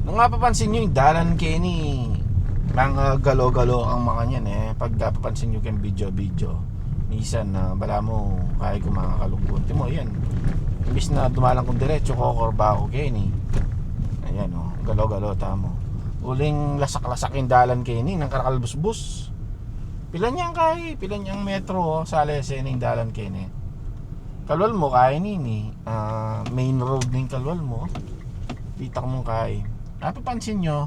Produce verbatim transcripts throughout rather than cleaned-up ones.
Kung mapapansin nyo, ing dalan keni, mga galo-galo ang makanyan e. Pag mapapansin nyo keng video-video, misan na balamu kaya kumakalugkun. Timo yan, imbis na dumalan kung diretso, kokorba ku keni. Ayan o, galo-galo tamu. Uling lasak-lasak ing dalan keni, nang karakal busbus. Pila nyang kaya, pila nyang metro o, salese ning dalan keni. Kalual mu kaya nini, ah, main road ning kalual mu. Ditak mu kaya. Mapapansin nyo,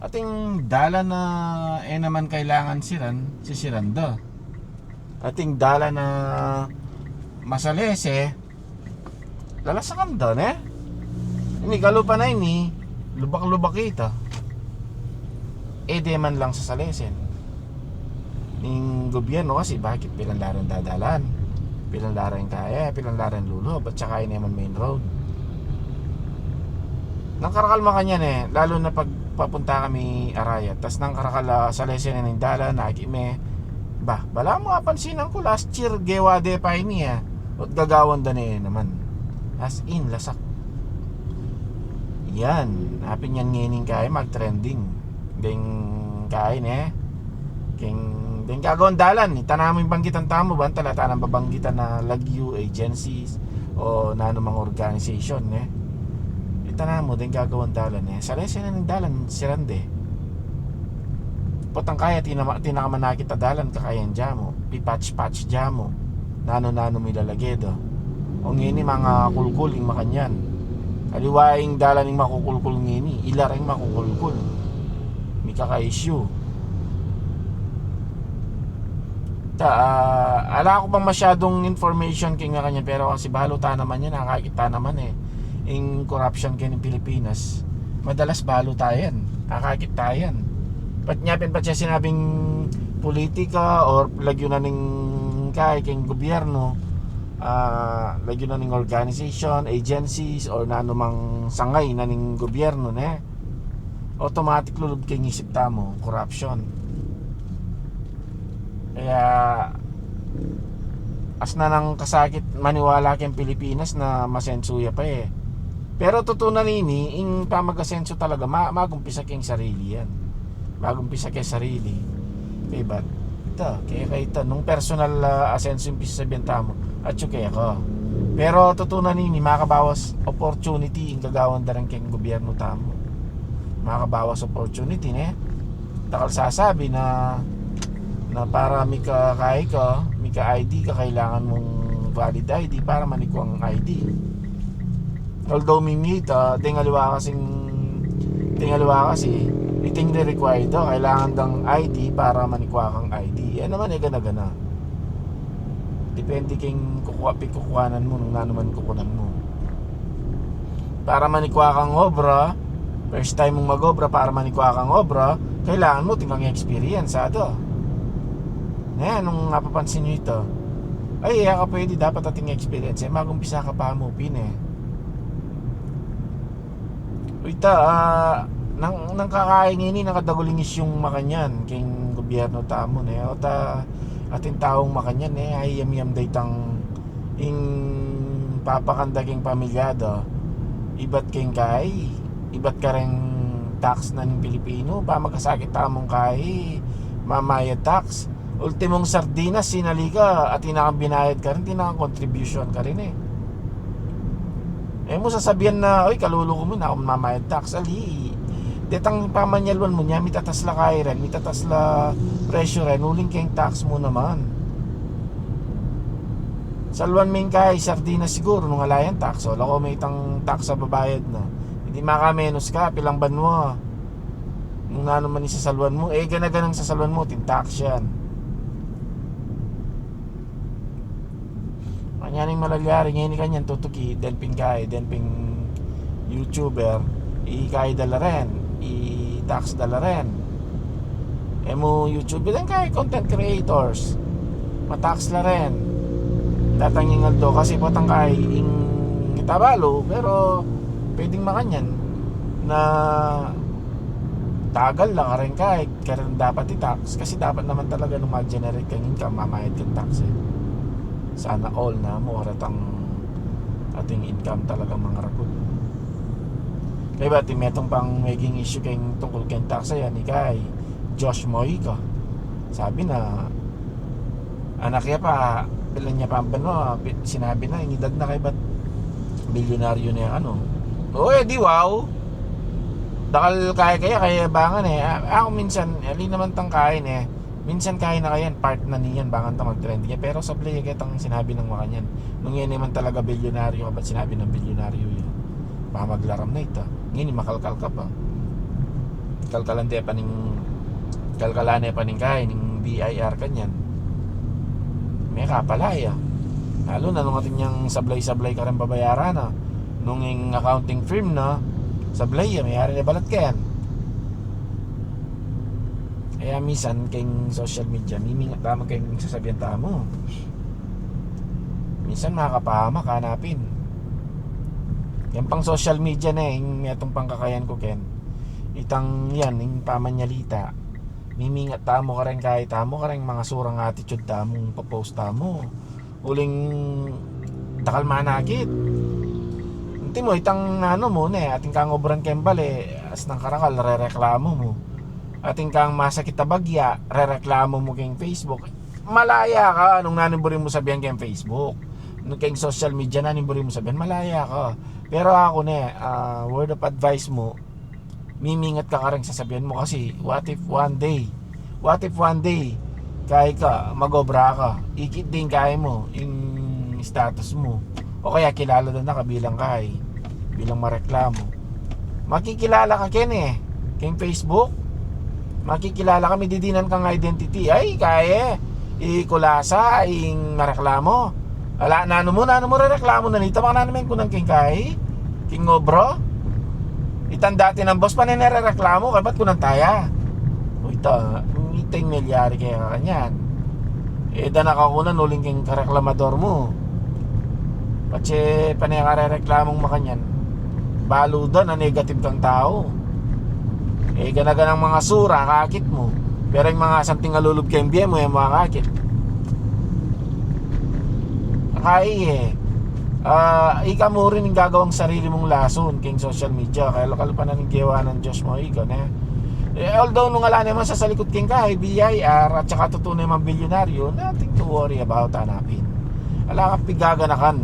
ating dalan na e naman kailangan siran, sisiran da. Ating dalan na masalese, lalasakan da, ne? Ini kalupa na ini, lubak-lubak ita. E de man lang sasalesen ning gobyerno kasi bakit pilan la rin dadalan, pilan la rin kaya, pilan la rin lulub, at saka ini man main road. Nang karakal makanyan e, lalo na pag papunta kami Arayat, tas nang karakal, ah, salesen ning dalan, aki me, ba, balamu apansinan ku last year, gewa de pa ini e. Ot gagawan da ne naman. As in, lasak. Yan, apin yan ngening kaya mag-trending. Deng kaya ne. Keng, deng gagawan dalan, ita namu ing banggitan tamu, bantala ta nang babanggitan na lagyu, agencies, o nanu mang organization, ne. Ita namu, deng gagawan dalan, ne. Salese na ning dalan, siran de. Potang kaya, tinama-, tinakaman na kita dalan, kakayan dya mu, pipatch-patch dya mu, nanu-nanu milalage da. O ngeni, mga kulkul ing makanyan. Aliwa ing dalan ing makukulkul ngeni, ila ring makukulkul. Mikaka-issue. Ta, ah, ala ku pang masyadung information keng makanyan, pero kasi balu ta naman yan, nakakita naman e. Ing corruption keng Pilipinas, madalas balu ta yan, nakakita yan. Pat nya pin, pat siya sinabing politika or lagyu na ning kaya keng gobyerno, ah, lagyu na ning organization, agencies, or nanu mang sangay na ning gobyerno, ne? Automatic lulub keng isip tamu, corruption. Kaya, as na nang kasakit maniwala keng Pilipinas na masensu ya pa e. Pero tutu na nini, ing pamag-asensu talaga, ma-, mag-umpisa keng sarili yan. Mag-umpisa keng sarili. Kaya ba't? Ita, kaya, kaya ita, nung personal, ah, asensu ing pisasabian tamu, atyu kaya ka. Pero tutu na nini, makabawas opportunity ing gagawan da rin keng gobyerno tamu. Makabawas opportunity, ne? Dakal sasabi na, na para mika-, kaya ka, mika-I D ka, kailangan mung valid I D para manikwang I D. Although mimita, deng aliwa kasing, deng aliwa kasi, iting re-required da, kailangan dang I D para manikwa kang I D. E naman e gana-gana. Depende keng kukua-, pikukuanan mu, nung nanu man kukunan mu. Para manikwa kang obra, first time mung mag-obra, para manikwa kang obra, kailangan mu atin kang experience, ada. Ne, nung mapapansin nyo ita, ay, e ka pwede, dapat atin experience e, mag-umpisa ka pa mu pin e. Ita, ah, nang, nang kakaing ini, nang kadagul ing isyung makanyan keng gobyerno tamu, ne? Ot atin taung makanyan, ne? Ay, yamyam da itang ing papakanta keng pamilya da, ibat keng kai, ibat kareng tax na ning Pilipino, pamagkasakit tamung kai, mamayad tax. Ultimong sardinas, sinali ka, atin na kang binayad karin, atin na kang contribution karin e. E mu sasabian na, "Oy, kalulu ku mu, e na ku mamayad tax." Ali, detang pamanyaluan mu nya, mitatas la kai ren, mitatas la presyo ren, uling keng tax mu naman. Saluan me ing kai, sardinas siguru, nung ala yang tax, o, lako me itang tax a babayad na. Edi makamenus ka, pilang banua. Nung nanu man ing sasaluan mu, e gana-ganang sasaluan mu, atin tax yan. Makanyan ing malalyari, ngeni kanyan tutuki, den pin kai, den pin YouTuber, ikai da la ren, i-tax da la ren. E mu YouTuber, den kai content creators, ma-tax la ren. Datang ing aldo, kasi potang kai, ing kita balu, pero pwedeng makanyan na tagal la karen kai, karen dapat i-tax, kasi dapat naman talaga nung mag-generate kang income, mamayad kang tax e. Sana all na mu, aratang ating income talagang mangaragul. Kaybat metung pang meging issue keng tungkul keng tax a yan, ika i Josh Mojica. Sabi na, anak ya pa, pilan ya pa banua, pi-, sinabi na, ing edad na, kaybat bilyonaryo na ya kanu. O, e di wow. Dakal kaya, kaya, kayabangan e. A-, aku minsan, ali naman tang kain e. Minsan kain na kayan, part na niyan, bang kanta mag-trending ya. Pero sablay ya ketang sinabi nang makanyan. Nung yan naman talaga bilyonaryo, kaybat sinabi nang bilyonaryo ya, pamaglaram na ita. Ngeni makalkal ka pa. Kalkalan te pa ning, kalkalan ne pa ning kain, ning B I R kanyan. Mekapala ya. Lalu na nung atin yang sablay-sablay kareng babayaran na. Nung ing accounting firm na, sablay ya, meyari ne balat kayan. Kaya minsan keng social media, mimingat tamu keng sasabian tamu. Minsan makapahamak, hanapin. Yan pang social media ne, ing metung pang kakayan ku ken. Itang yan, ing pamanyalita. Mimingat tamu kareng kain tamu, kareng mga surang attitude tamung papost tamu. Uling dakal manakit. Antimo, itang nanu mu ne, atin kang obran keng bale, asnang karakal, rereklamu mu. Atin kang masakit a bagya, rereklamu mu keng Facebook. Malaya ka, nung nanu ing buri mu sabian keng Facebook. Nung keng social media, nanu ing buri mu sabian, malaya ka. Pero aku ne, ah, word of advice mu, mimingat ka kareng sasabian mu kasi what if one day, what if one day, kayi ka, mag-obra ka, ikit ding kayi mu, ing status mu, o kaya kilala da na ka bilang kayi, bilang mareklamu. Makikilala ka ken e, keng Facebook, makikilala ka, mididinan kang identity, ay, kayi, i Kulasa, ing mareklamu. Ala, nanu mu, nanu mu rereklamu na nita, bang nanu meng kunan keng kayi, keng obra. Itang dati nang boss pa ne rereklamu, kaybat kunan taya. O ita, ita ing melyari kaya kanyan. E, da na ka kunan uling keng kareklamador mu. Patse pa ne karereklamung makanyan. Balu da na negative kang tau. E, gana-ganang mga sura, akakit mu. Pero ing mga santing a lulub keng bie mu, e mu akakit. Kayi e. Ah, ika mu rin ing gagawang sarili mung lason keng social media. Kaya lokal pa na ning gewa nang Josh Mojica, ne? E, although nung ala ne man sasalikut keng kayi, B I R, at saka tutu ne mang bilyonaryo, nothing to worry about, hanapin. Ala kang pigaganakan.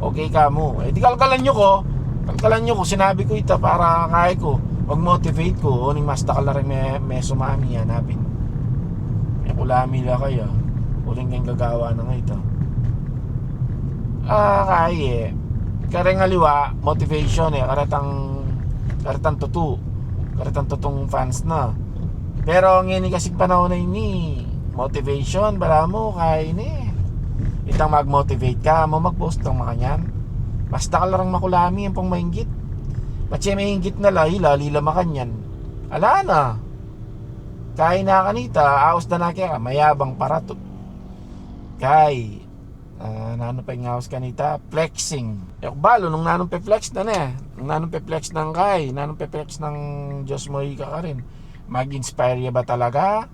Okay ka mu. E, di kalkalan yu ku. Kalkalan yu ku. Sinabi ku ita para kayi ku, mag-motivate ku. O ning mas dakal la ring me-, mesumami, hanapin. Mekulami la kaya. Uling keng gagawa na nga ita. Ah, kayi e. Kareng aliwa, motivation e. Karetang, karetang tutu. Karetang tutung fans na. Pero ngeni kasing panaun a ini, motivation, balamu, kayi ne. Itang mag-motivate ka, mu mag-post kang makanyan. Mas dakal la rang makulami ampong mainggit. Patse mainggit na la, ila, ila makanyan. Ala na. Kayi na kanita, aus da na keka, mayabang paratu. Kayi, ah, nanu pa ing aus kanita, flexing. E ku balu nung nanung pe-flex na ne, nung nanung pe-flex nang kayi, nanung pe-flex nang Josh Mojica karin. Mag-inspire ya ba talaga?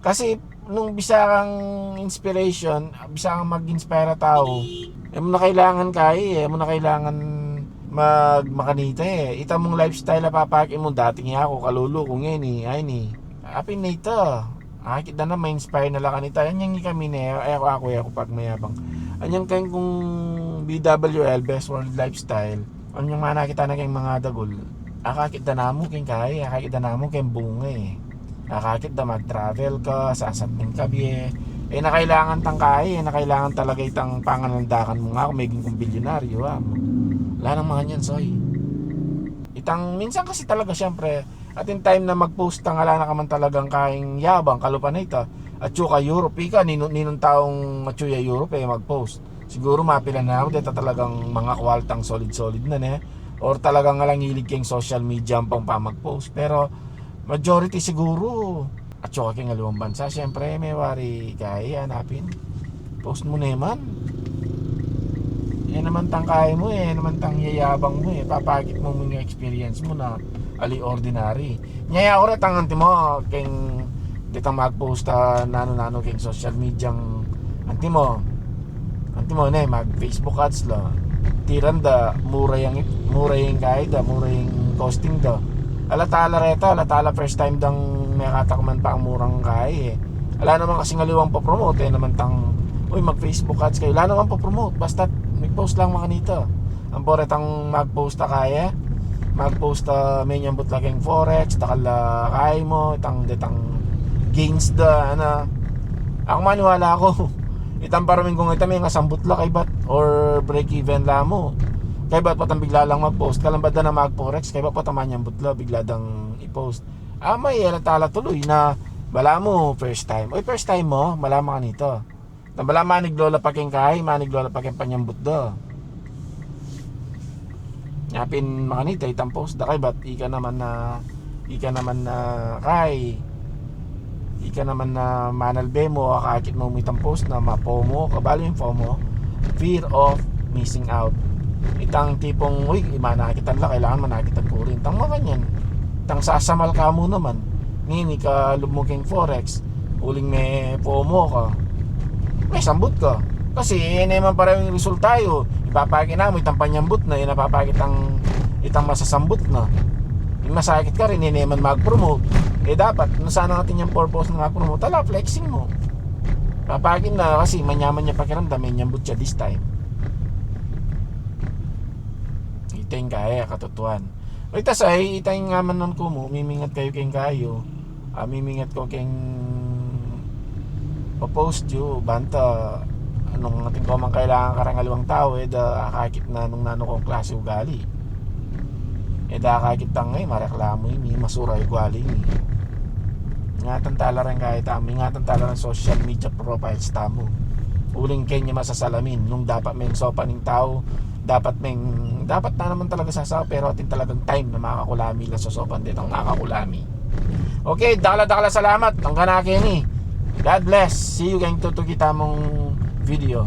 Kasi nung bisa kang inspiration, bisa kang mag-inspire a tau, e mu na kailangan kayi, e mu na kailangan mag-, makanita e. Ita mung lifestyle a papakit mu, dating ya ku, kalulu ku ngeni, ay ni. Apin na ita. Akit da na ma-inspire na la kanita. Anyang ikami ne, e ku, aku, e ku pagmayabang. Anyang keng kung B W L, Best World Lifestyle. Anyang manakit na keng mga dagul. Akakit da na mu keng kayi, akakit da na mu keng bunga e. Akakit da mag-travel ka, sasat ning kabie. E na kailangan tang kayi, e na kailangan talaga itang panganandakan mu nga kung meging kung bilyonaryo, ha. Ala nang makanyan, soy. Itang minsan kasi talaga, siyempre, atin time na mag-post tang ala na ka man talagang kayang yabang, kalupa na ita. Atyu ka Europe, ika, ninu-, ninung taung atyu ya Europe, e, mag-post. Siguru mapilan na mu, deta talagang mga kwaltang solid-solid na, ne? Or talagang alang hilig keng social media ampong pamag-post. Pero majority siguru, atyu ka keng aliwang bansa, siyempre, me wari kayi, hanapin. Post mu ne man. E naman tang kayi mu e, e naman tang yayabang mu e, papakit mu mu ing experience mu na ali ordinary. Nya ya ku retang antimo, keng detang mag-post a nanu-nanu keng social media, antimo, antimo ne, mag-Facebook ads la. Tiran da, mura yang, mura yang kayi da, mura yang costing da. Ala tala reta, ala tala first time dang mekatakman pa ang murang kai e. Ala naman kasing aliwang pa-promote e, naman tang, "Uy, mag-Facebook ads kayu." Ala naman pa-promote, basta mag-post lang makanita. Ampo retang mag-post a kai e, mag-post a menyambut la keng forex, dakal a kai mu, itang, detang gains da, ana. Aku maniwala ku, itang paraminggong ita, mengasambut la kaybat, or break even la mu. Kaybat potang bigla lang mag-post, kalambat da na mag-forex, kaybat potang manyambut la, bigla dang i-post. Amay, ala tala tuluy na, balamu first time. Uy, first time mu, balamu makanita. Nang balamu maniglo la pa keng kai, maniglo la pa keng panyambut da. Nya pin makanita itang post da, kaybat ika naman na, ika naman na kai, ika naman na manalbe mu, akakit mu itang post na ma-FOMO ka. Balu ing FOMO, fear of missing out. Itang tipung, "Uy, manakitan la, kailangan manakitan ku rin." Itang makanyan. Itang sasamal ka mu naman. Ngeni, kalub mu keng forex, uling me-FOMO ka, mesambut ka. Kasi e naman parehu ing resulta yu. Ipapakit na mu itang panyambut na, e na papakit itang, itang masasambut na. Ing masakit karin, e naman mag-promote. E dapat, nung sana atin yang purpose na mag-promote, ala, flexing mu. Papakit na kasi manyaman ya pakiramdam, menyambut ya this time. Ita ing kai e, katutuan. Ita sa, e, ita ing amanan ku mu, mimingat kayu keng kai yu. A, mimingat ku keng pa-post yu, banta nung atin ku mang kailangan kareng aliwang tau, e da akakit na nung nanu kung klase ugali. E da akakit tang, e, mareklamu ini, masura ugali ini. Ingatan tala reng kai tamu, ingatan tala reng social media profiles tamu. Uling keni masasalamin, nung dapat meng saupan ing tau, dapat meng, dapat na naman talaga sasaup, pero atin talagang time na makakulami la, sasaupan detang makakulami. Okay, dakal a dakal a salamat. Anggang keni. God bless. See you keng tutuki tamung video.